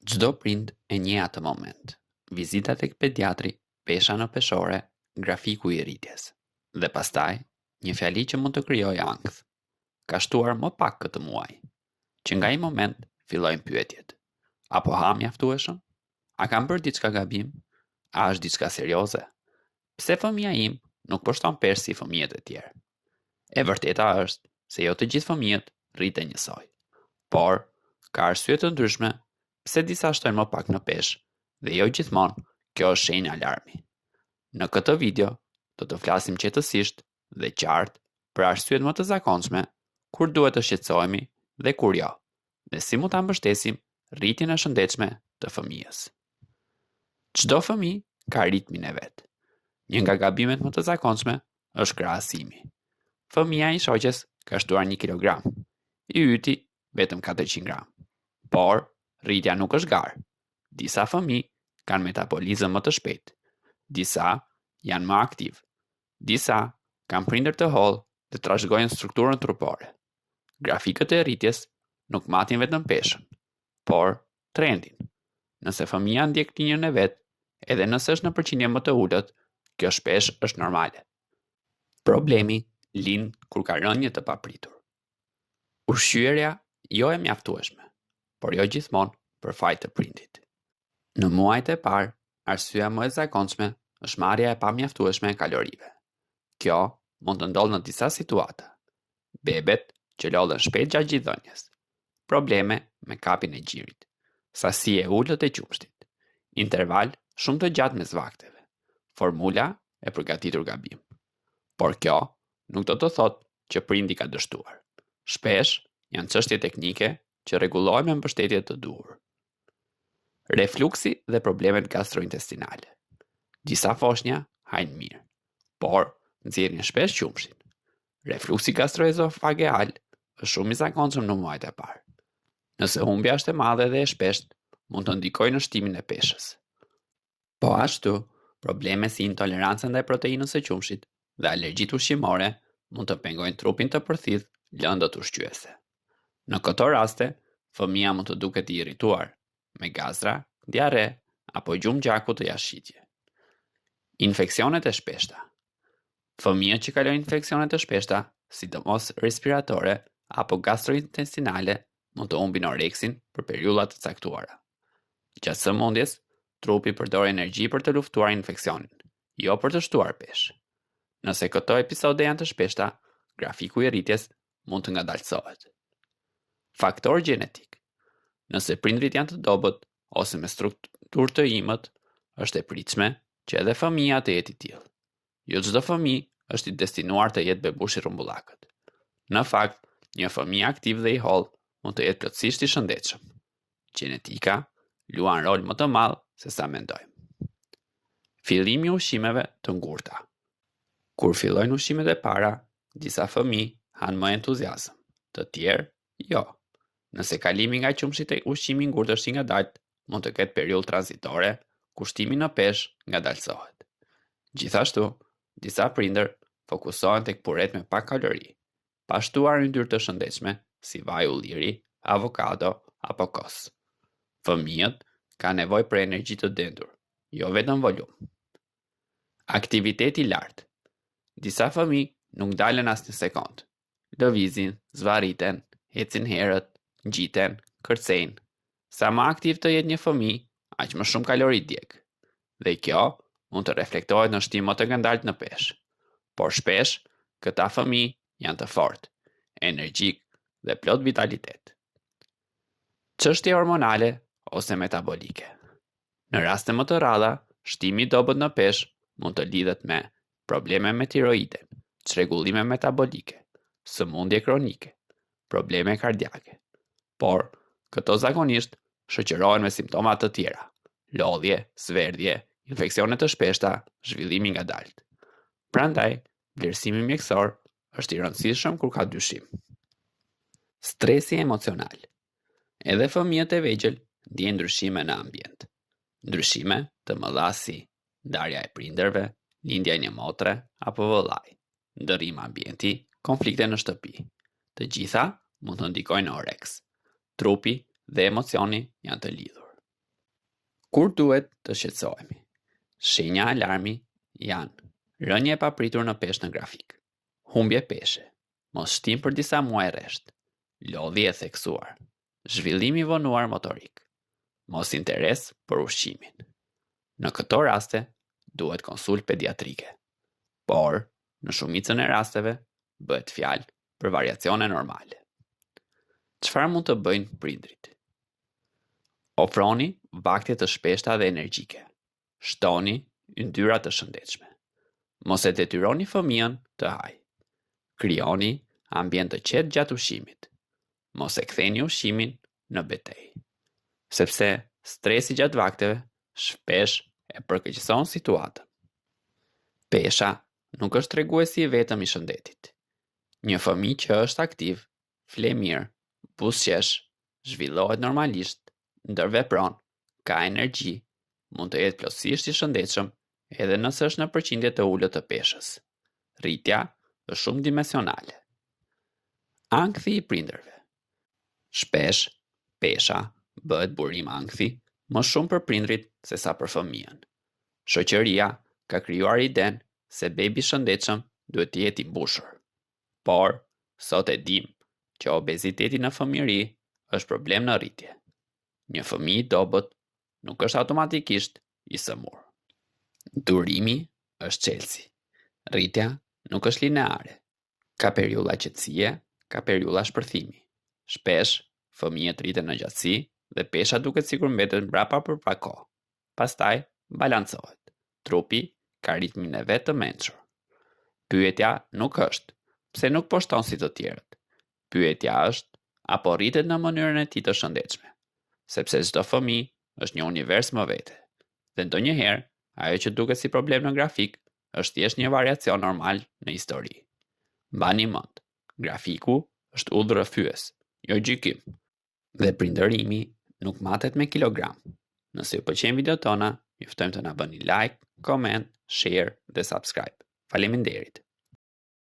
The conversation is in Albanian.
Çdo prind e njeh atë moment. Vizita tek pediatri, pesha në peshore, grafiku i rritjes. Dhe pastaj, një fjali që mund të krijojë ankth. Ka shtuar më pak këtë muaj. Që nga ai moment fillojnë pyetjet. A po ha mjaftueshëm? A kam bërë diçka gabim? A është diçka serioze? Pse fëmija im nuk po shton peshë si fëmijët e tjerë? E vërteta është se jo të gjithë fëmijët rriten njësoj. Por, ka arsye të ndryshme pse disa shtojnë më pak në peshë dhe jo gjithmonë kjo është shenjë alarmi. Në këtë video do të flasim qetësisht dhe qartë për arsyet më të zakonshme kur duhet të shqetësohemi dhe kur jo, dhe si mund ta mbështesim rritjen e shëndetshme të fëmijës. Çdo fëmijë ka ritmin e vet. Një nga gabimet më të zakonshme është krahasimi. Fëmija i shoqes ka shtuar 1 kilogram, i yti vetëm 400 gram. Por, rritja nuk është garë. Disa fëmijë kanë metabolizëm më të shpejtë, disa janë më aktivë, disa kanë prindër të hollë dhe trashëgojnë strukturën trupore. Grafikët e rritjes nuk matin vetëm peshën, por trendin. Nëse fëmija ndjek linjën e vet, edhe nëse është në përqindje më të ulët, kjo shpesh është normale. Problemi lind kur ka rënie të papritur. Ushqyerja jo e mjaftueshme, por jo gjithmonë për faj të prindit. Në muajt e parë, arsyeja më e zakonshme është marrja e pamjaftueshme e kalorive. Kjo mund të ndodhë në disa situata. Bebet që lodhen shpejt gjatë gjidhënies, probleme me kapjen e gjirit, sasi e ulët e qumështit, interval shumë të gjatë mes vakteve, formula e përgatitur gabim. Por kjo nuk do të thotë që prindi ka dështuar. Shpesh janë çështje teknike që rregullohen me mbështetje të duhur. Refluksi dhe problemet gastrointestinale. Disa foshnja hajnë mirë, por nxjerrin shpesh qumështin. Refluksi gastroezofageal është shumë i zakonshëm në muajt e parë. Nëse humbja është e madhe dhe e shpeshtë, mund të ndikojë në shtimin e peshës. Po ashtu, probleme si intoleranca ndaj proteinës së qumështit dhe alergjitë ushqimore mund të pengojnë trupin të përthithë lëndët ushqyese. Në këto raste, fëmija mund të duket i irrituar, me gazra, diarre apo gjumë gjaku të jashtëqitje. Infeksionet e shpeshta. Fëmijët që kalojnë infeksione të shpeshta, sidomos respiratore apo gastrointestinale, mund të humbin oreksin për periudha të caktuara. Gjatë sëmundjes, trupi përdor energji për të luftuar infeksionin, jo për të shtuar peshë. Nëse këto episode janë të shpeshta, grafiku i rritjes mund të ngadalësohet. Faktor gjenetik. Nëse prindërit janë të dobët ose me strukturë të imët, është e pritshme që edhe fëmija të jetë i tillë. Jo çdo fëmijë është i destinuar të jetë bebush i rrumbullakët. Në fakt, një fëmijë aktiv dhe i hollë mund të jetë plotësisht i shëndetshëm. Gjenetika luan rol më të madh se sa mendojmë. Fillimi i ushqimeve të ngurta. Kur fillojnë ushqimet e para, disa fëmijë hanë më entuziazëm, të tjerë jo. Nëse kalimi nga qumështi te ushqimi i ngurtë është i ngadaltë, mund të ketë periudhë tranzitore ku shtimi në peshë ngadalësohet. Gjithashtu, disa prindër fokusohen tek puret me pak kalori, pa shtuar yndyrë të shëndetshme si vaj ulliri, avokado apo kos. Fëmijët kanë nevojë për energji të dendur, jo vetëm volum. Aktiviteti i lartë. Disa fëmijë nuk ndalen asnjë sekondë. Lëvizin, zvarriten, ecin herët, ngjiten, kërcejnë. Sa më aktiv të jetë një fëmijë, aq më shumë kalori djeg. Dhe kjo mund të reflektohet në shtim më të ngadaltë në peshë. Por shpesh, këta fëmijë janë të fortë, energjikë dhe plot vitalitet. Çështje hormonale ose metabolike. Në raste më të rralla, shtimi i dobët në peshë mund të lidhet me probleme me tiroiden, çrregullime metabolike, sëmundje kronike, probleme kardiake. Por, këto zakonisht shoqërohen me simptoma të tjera, lodhje, zverdhje, infeksione të shpeshta, zhvillim i ngadaltë. Prandaj, vlerësimi mjekësor është i rëndësishëm kur ka dyshim. Stresi emocional. Edhe fëmijët e vegjël ndjejnë ndryshime në ambient. Ndryshime të mëdha si ndarja e prindërve, lindja e një motre apo vëllai, ndërrim ambienti, konflikte në shtëpi. Të gjitha mund të ndikojnë në oreks. Trupi dhe emocioni janë të lidhur. Kur duhet të shqetësohemi? Shenja alarmi janë rënie e papritur në peshë në grafik, humbje peshe, mos shtim për disa muaj rresht, lodhje e theksuar, zhvillim i vonuar motorik, mos interes për ushqimin. Në këto raste duhet konsultë pediatrike. Por, në shumicën e rasteve bëhet fjalë për variacione normale. Çfarë mund të bëjnë prindërit? Ofroni vakte të shpeshta dhe energjike. Shtoni yndyra të shëndetshme. Mos e detyroni fëmijën të hajë. Krijoni ambient të qetë gjatë ushqimit. Mos e ktheni ushqimin në betejë. Sepse stresi gjatë vakteve shpesh e përkeqëson situatën. Pesha nuk është treguesi i vetëm i shëndetit. Një fëmijë që është aktiv, fle mirë, buzëqesh, zhvillohet normalisht, ndërvepron, ka energji, mund të jetë plotësisht i shëndetshëm edhe nëse është në përqindje të ulët të peshës. Rritja është shumëdimensionale. Ankthi i prindërve. Shpesh, pesha bëhet burim ankthi më shumë për prindërit sesa për fëmijën. Shoqëria ka krijuar idenë se bebi i shëndetshëm duhet të jetë i mbushur. Por, sot e dimë që obeziteti në fëmijëri është problem në rritje. Një fëmijë i dobët nuk është automatikisht i sëmurë. Durimi është çelësi. Rritja nuk është lineare. Ka periudha qetësie, ka periudha shpërthimi. Shpesh, fëmijët rriten në gjatësi dhe pesha duket sikur mbetet mbrapa për pak kohë. Pastaj balancohet. Trupi ka ritmin e vet të mençur. Pyetja nuk është, pse nuk po shton si të tjerët? Pyetja është, a po rritet në mënyrën e tij të shëndetshme? Sepse çdo fëmijë është një univers më vete. Dhe ndonjëherë, ajo që duket si problem në grafik është thjesht një variacion normal në histori. Mbani mend, grafiku është udhërrëfyes, jo gjykim. Dhe prindërimi nuk matet me kilogram. Nëse ju pëlqejnë videot tona, ju ftojmë të na bëni like, comment, share dhe subscribe. Faleminderit!